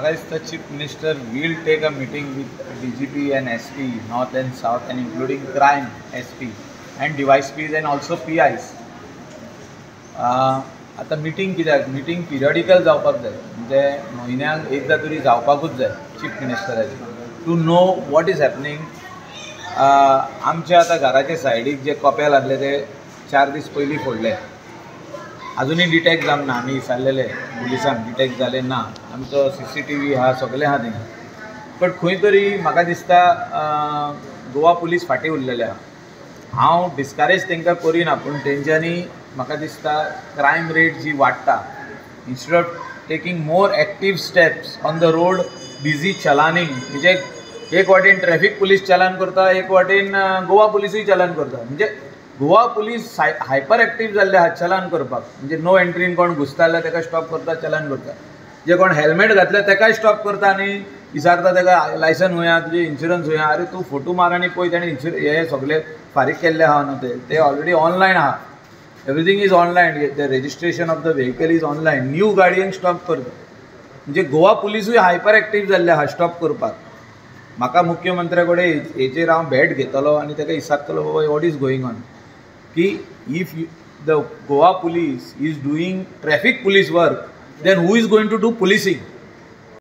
म्हाका दिसता chief minister will take a meeting with DGP and SP north and south and including crime SP and DySPs and also PIs. आतां meeting कित्याक, meeting पिरियडिकल जावपाक जाय, म्हणजे म्हयन्याक एकदां तरी जावपाकूच जाय chief मिनिस्टराची, to know what is happening. आमच्या आतां घराच्या सायडीक जे कपेल आसले ते 4 दीस पयलीं फोडले, अजुनूय डिटेक्ट जावंक ना. आमी विचारलेले पुलिसांक, डिटेक्ट जाले ना. आमचो CCTV आहा, सगळें आहा थिंगा, बट खंय तरी म्हाका दिसता गोवा पुलीस फाटीं उरलेले आहा. हांव डिस्करेज तांकां करिना, पूण तेंच्यांनी म्हाका दिसता क्रायम रेट जी वाडटा, instead of taking more active steps on the road, busy chalaning, म्हणजे एक वाटेन ट्रॅफिक पुलीस चलान करता, एक वाटेन गोवा पुलिसूय चलान करता. म्हणजे गोवा पुलीस हायपर एक्टीव जाल्ले आहा चलान करपाक, म्हणजे नो एंट्रीन कोण घुसता जाल्यार ताका स्टॉप करता, चलान करता. जे कोण हेल्मेट घातले ताकाय स्टॉप करता आनी विचारता ताका लायसन खंय आहा, तुजें इन्शुरन्स खंय आहा. अरे तूं फोटो मार आनी पळय ताणें इन्शुरन्स हे सगळे फारीक केल्ले आहा न्हू, ते ऑलरेडी ऑनलायन आहा. Everything is online, the registration of the vehicle is online. New गाडयेंक stop करता, म्हणजे गोवा पुलिसूय हायपर एक्टीव जाल्ले आहा स्टॉप करपाक. म्हाका मुख्यमंत्र्या कडेन हेचेर हांव भेट घेतलो आनी ताका विचारतलो, बाबा what is going on, की if the Goa police is doing traffic police work, then who is going to do policing?